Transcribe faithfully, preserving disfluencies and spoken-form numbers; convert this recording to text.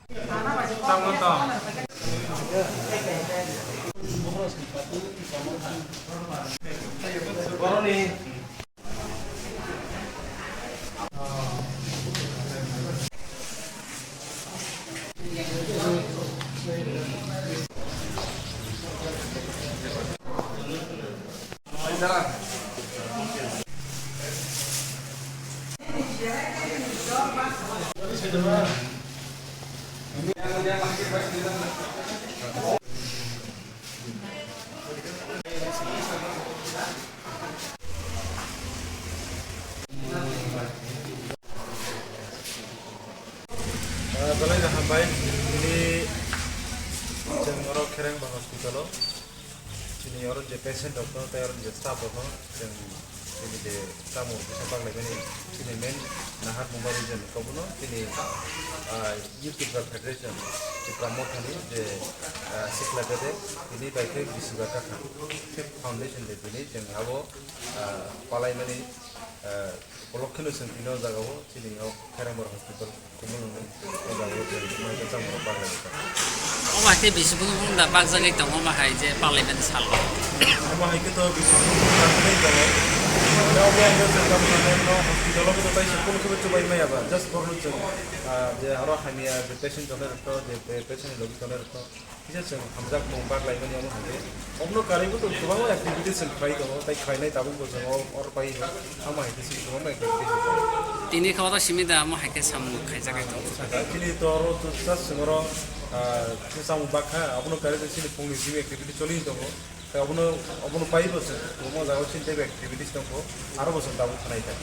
Ah, belai no hambai, tini chwng oro Kherengba hospital o, chini oro je patient rok no, tei oro je staff rok no, chwng chini je tamo kisa bak lai mani, chini main nahar mungba region kobono, chini, ah, Youth Tripura Federation, Tipra Mothani je, ah, sikla bede, tini bai khe bisi ba kakha. Foundation de tini chwng abo, ah, palai mani, ah, Upolokhe no chwng tini o jaga o chini o Kherengbar Hospital Kumbulwng ni o jaga o chwng mai khe chamung rok bak lai kha. Omo hai khe bisi bwrwng bwrwng da bak jagwi tongo, omo hai je palai mani salo. Omo hai khe to bisi bwrwng bwrwng da bak jagwi tongo. Oro obo ang khe chwng tamo sanai no hospital o khe to taisa kunu khe bo chubai maya ba. Just borok no chwng, ah, je aro hamya je patient tongnai rok to, je patient ni logi tongnai rok to. Kisa chwng hamjakmung bak laimani omo hai khe. Omono karwi bo chwng kwbangma activities chwng khlai tongo, tei khlainai tabuk bo chwng o, oro pai omo hai khe chwng kwbangma activities khlai. Tini khe oro simi da omo hai khe samung khaijak hai tongo. Chini to oro to just chwng oro, ah, kisa samung bak kha, abono karwi chini phungni gym activity choli tongo. Tei obono, obono pai bo chwng kwbangma jaga o chini teibo activities tongkho, aro bo chwng tabuk khlai kha.